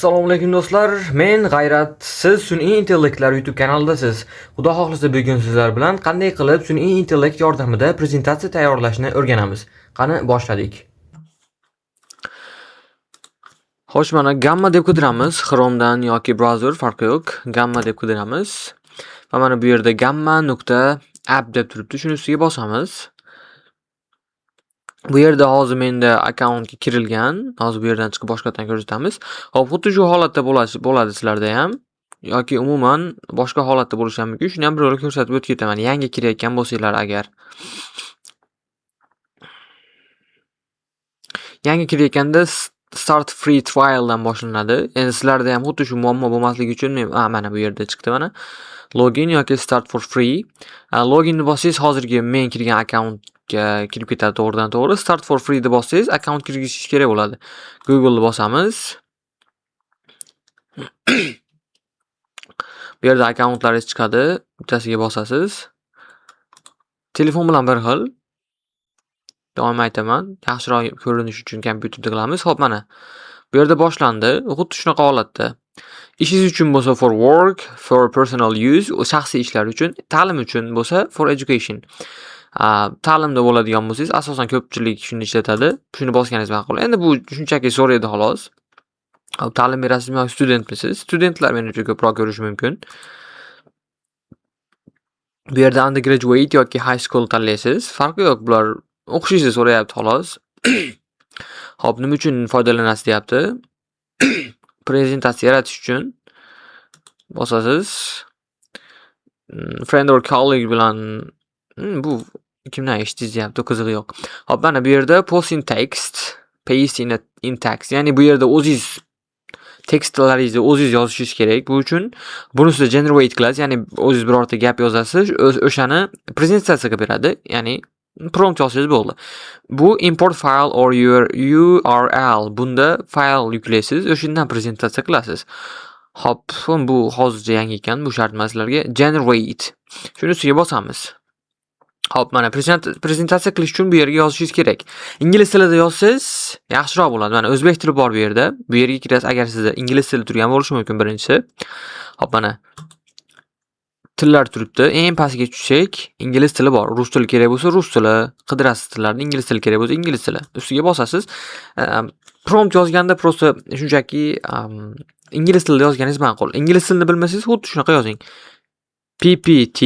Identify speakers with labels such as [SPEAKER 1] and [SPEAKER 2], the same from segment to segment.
[SPEAKER 1] Assalomu alaykum, do'stlar. Men G'ayrat. Siz Sun'iy intellektlar YouTube kanalidasiz. Xudo xohlasa, bugun sizlar bilan qanday qilib sun'iy intellekt yordamida prezentatsiya tayyorlashni o'rganamiz. Qani, boshladik. Xo'sh, mana Gamma deb qidiramiz. Chrome'dan yoki browser, farqi yo'q. Gamma deb qidiramiz. Va mana bu yerda gamma.app deb turibdi. Shuni ustiga bosamiz. Bu yerda hozir menda akkauntga kirilgan. Hozir bu yerdan chiqib boshqatdan ko'rsatamiz. Hop, xuddi shu holatda bo'ladi sizlarda ham yoki umuman boshqa holatda bo'lishi ham mumkin. Shuni ham bir yo'la ko'rsatib o'tib ketaman. Yangi kirayotgan bo'lsanglar agar. Yangi kirayotganda start free trialdan boshlanadi. Endi sizlarda ham xuddi shu muammo bo'lmasligi uchun men mana bu yerda chiqdi mana. Login yoki start for free. Loginni bossangiz, hozirgi men kirgan akkauntga kirib ketadi to'g'ridan to'g'ri. Start for free deb bossangiz, akkaunt kirgizishingiz kerak bo'ladi. Google'ni bosamiz. Bu yerda akkauntlaringiz chiqadi. Bittasiga bosasiz. Telefon bilan bir xil. Doim aytaman, yaxshiroq ko'rinish uchun kompyuterda qilamiz. Xo'p, mana. Bu yerda boshlandi. Xuddi shunaqa holatda. Ishingiz uchun bo'lsa for work, for personal use, shaxsiy ishlar uchun, ta'lim uchun bo'lsa for education. Ta'limda bo'ladigan bo'lsangiz, asosan ko'pchilik shuni ishlatadi. Shuni bosganingiz ma'qul. Endi bu shunchaki so'raydi, xolos. Hop, ta'lim berasizmi yoki studentmisiz? Studentlar menimcha ko'proq ko'rishi mumkin. Bu yerda undergraduate yoki high school tanlaysiz. Farqi yo'q, bular o'qishingizni so'rayapti, xolos. Hop, nima uchun foydalanasiz deyapti. Prezentatsiya yaratish uchun bosasiz. Friend or colleague bilan bu kimdan eshitdingiz deyapti, qizig'i yo'q. Hop, mana bu yerda post in text, paste in text. Ya'ni bu yerda o'zingiz tekstlaringizni o'zingiz yozishingiz kerak. Bu uchun bunisida generate qilasiz, ya'ni o'zingiz birorta gap yozasiz, o'shani prezentatsiya qilib beradi. Ya'ni prompt yozsangiz bo'ldi. Bu import file or your URL. Bunda fayl yuklaysiz, o'shandan prezentatsiya qilasiz. Hop, bu hozircha yangi ekan, bu shart emas sizlarga. Generate. Shuni ustiga bosamiz. Hop, mana prezentatsiya qilish uchun bu yerga yozishingiz kerak. Ingliz tilida yozsangiz yaxshiroq bo'ladi. Mana o'zbek tili bor bu yerda. Bu yerga kirasiz, agar sizda ingliz tili turgan bo'lishi mumkin birinchisi. Hop, mana tillar turibdi. Eng pastga tushsak, ingliz tili bor. Rus tili kerak bo'lsa, rus tili qidirasiz tillarni, ingliz tili kerak bo'lsa, ingliz tili. Ustiga bosasiz. Prompt yozganda просто shunchaki ingliz tilida yozganingiz ma'qul. Ingliz tilini bilmasangiz, xuddi shunaqa yozing. PPT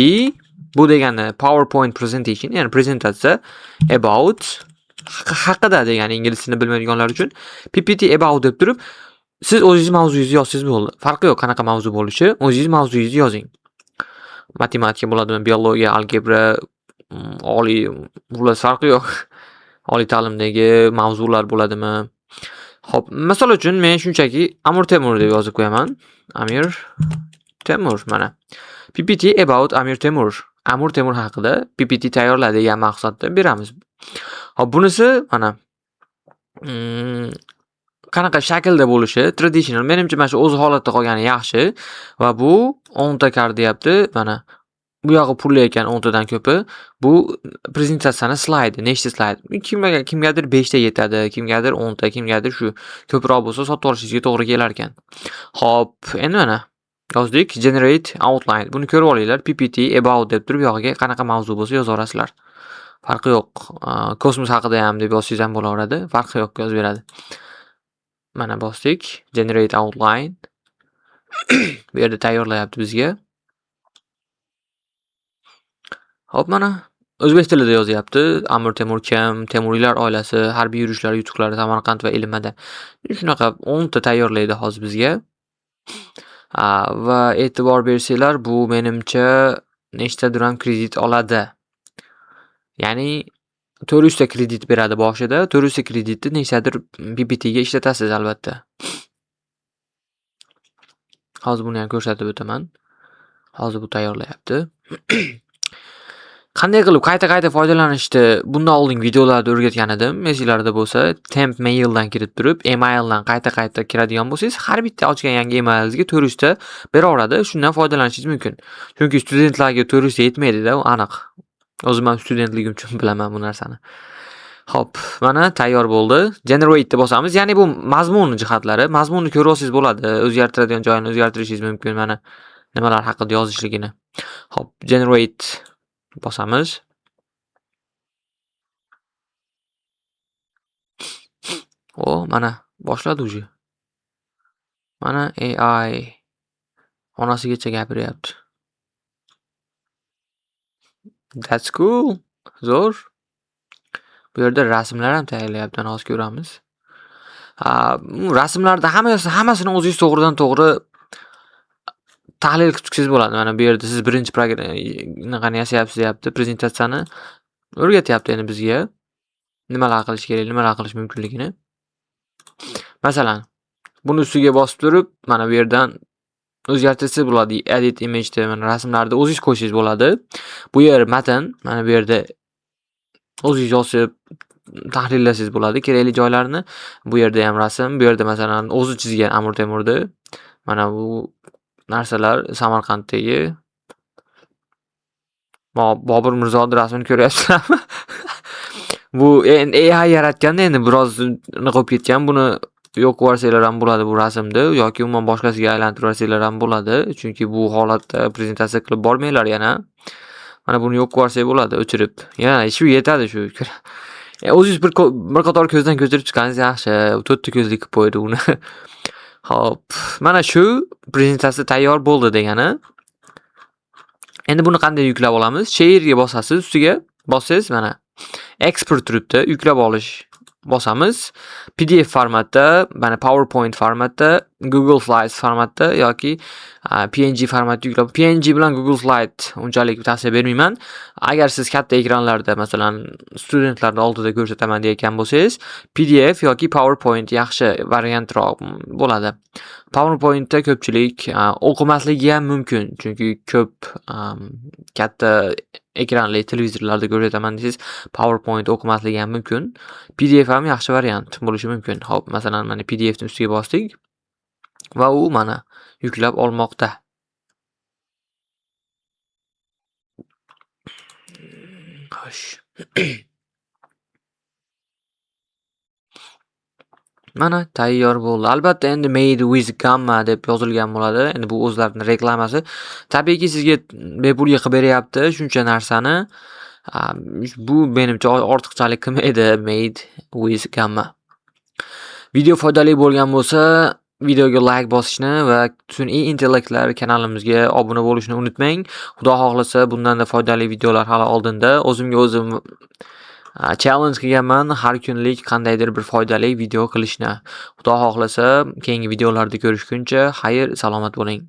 [SPEAKER 1] bu degani PowerPoint presentation, ya'ni prezentatsiya about haqida degani ingliz tilini bilmaydiganlar uchun PPT about deb turib, siz o'zingiz mavzuyingizni yozsangiz bo'ldi. Farqi yo'q qanaqa mavzu bo'lishi, o'zingiz mavzuyingizni yozing. Matematika bo'ladimi, biologiya, algebra, oliy, xullas, farqi yo'q. Oliy ta'limdagi mavzular bo'ladimi? Xo'p, misol uchun men shunchaki Amir Temur deb yozib qo'yaman. Amir Temur mana. PPT about Amir Temur. Amir Temur haqida PPT tayyorla degan maqsadda beramiz. Xo'p, bunisi mana qanaqa shaklda bo'lishi traditional. Menimcha, mana shu o'z holatda qolgani yaxshi va bu 10 ta kar deyapti. Mana bu yog'i pulli ekan 10 tadan ko'pi. Bu prezentatsiyani slaydi, nechta slayd? Kimga kimgadir 5 ta yetadi, kimgadir 10 ta, kimgadir shu ko'proq bo'lsa sotib olishingizga to'g'ri kelar ekan. Xo'p, endi mana yozdik, generate outline. Buni ko'rib olinglar. PPT about deb turib yog'iga qanaqa mavzu bo'lsa yozaverasizlar. Farqi yo'q. Kosmos haqida ham deb yozsangiz ham bo'laveradi. Farqi yo'q, yozib beradi. Mana bosdik. Generate outline. Bu yerda tayyorlayapti bizga. Hop, mana o'zbek tilida yozyapti. Amir Temur kim? Temuriylar oilasi, harbiy yurishlar, yutuqlari, Samarqand va ilm-madan. Shunaqa 10 ta tayyorlaydi hozir bizga. Va e'tibor bersanglar, bu menimcha nechtadir ham kredit oladi. Ya'ni 400 ta kredit beradi boshida. 400 ta kreditni nechtadir PPTga ishlatasiz albatta. Hozir buni ham ko'rsatib o'taman. Hozir bu tayyorlayapti. Qanday qilib qayta-qayta foydalanishni bundan oldingi videolarda o'rgatgan edim. Esinglarda bo'lsa, temp maildan kirib turib, emaildan qayta-qayta kiradigan bo'lsangiz, har bitta ochgan yangi emailingizga 400 ta beraveradi. Shundan foydalanishingiz mumkin. Chunki studentlarga 400 ta yetmaydi-da, u aniq. O'zim ham studentligim uchun bilaman bu narsani. Xo'p, mana tayyor bo'ldi. Generate deb bosamiz. Ya'ni bu mazmun jihatlari. Mazmunni ko'rib olsangiz bo'ladi. O'zgartiradigan joyini o'zgartirishingiz mumkin. Mana nimalar haqida yozishligini. Xo'p, generate bosamiz. O, mana boshladi уже. Mana AI onasigacha gapiryapti. That's cool. Zo'r. Bu yerda rasmlar ham tayyorlayapti. Mana hozir ko'ramiz. Rasmlarda hammasini o'zingiz to'g'ridan-to'g'ri tahlil qilib chiqsangiz bo'ladi. Mana bu yerda siz birinchi anaqani yasayapsiz deyapti, prezentatsiyani o'rgatyapti endi bizga. Nimalar qilish kerak, nimalar qilish mumkinligini. Masalan, buni ustiga bosib turib, mana bu yerdan o'zgartirsangiz bo'ladi. Edit image deb mana rasmlarni o'zingiz qo'ysangiz bo'ladi. Bu yer matn, mana bu yerda o'zingiz yozib tahlillasangiz bo'ladi kerakli joylarini. Bu yerda ham rasm, bu yerda masalan o'zi chizgan Amir Temurni. Mana bu narsalar Samarqanddagi Bobur Mirzoni rasmini ko'ryapsizlarmi? Bu AI yaratganda endi biroz nima qilib ketgan. Buni yo'q yuborsanglar ham bo'ladi bu rasmni yoki umuman boshqasiga aylantirib yuborsanglar ham bo'ladi. Chunki bu holatda prezentatsiya qilib bormanglar yana. Mana buni yo'q yuborsak bo'ladi o'chirib. Yana shu yetadi shu. O'zingiz bir qator ko'zdan ko'chirib chiqqaningiz yaxshi. To'rtta ko'zlik qilib qo'ydi uni. Xo'p, mana shu prezentatsiya tayyor bo'ldi degani. Endi buni qanday yuklab olamiz? Share ga bosasiz, ustiga bossangiz mana export turibdi, yuklab olish bosamiz. PDF formatda, mana PowerPoint formatda, Google Slides formatda yoki PNG formatda yuklab, PNG bilan Google Slide unchalik tavsiya bermayman. Agar siz katta ekranlarda, masalan, studentlarning oldida ko'rsataman deyotgan bo'lsangiz, PDF yoki PowerPoint yaxshi variantroq bo'ladi. PowerPointda ko'pchilik o'qimasligi ham mumkin, chunki ko'p katta ekranli televizorlarda ko'rsataman desangiz, PowerPoint o'qimasligi ham mumkin. PDF ham yaxshi variant bo'lishi mumkin. Xo'p, masalan, mana PDF ni ustiga bosdik va u mana yuklab olmoqda. Xo'sh. Mana tayyor bo'ldi. Albatta endi made with Gamma deb yozilgan bo'ladi. Endi bu o'zlarining reklamasi. Tabiiyki sizga bepulga qilib beryapti shuncha narsani. Bu menimcha ortiqchalik qilmaydi made with Gamma. Video foydali bo'lgan bo'lsa, videoga like bosishni va Sun'iy intellektlar kanalimizga obuna bo'lishni unutmang. Xudo xohlasa bundan-da foydali videolar hali oldinda. O'zimga o'zim challenge qilganman har kunlik qandaydir bir foydali video qilishni. Xudo xohlasa keyingi videolarda ko'rishguncha xayr, salomat bo'ling.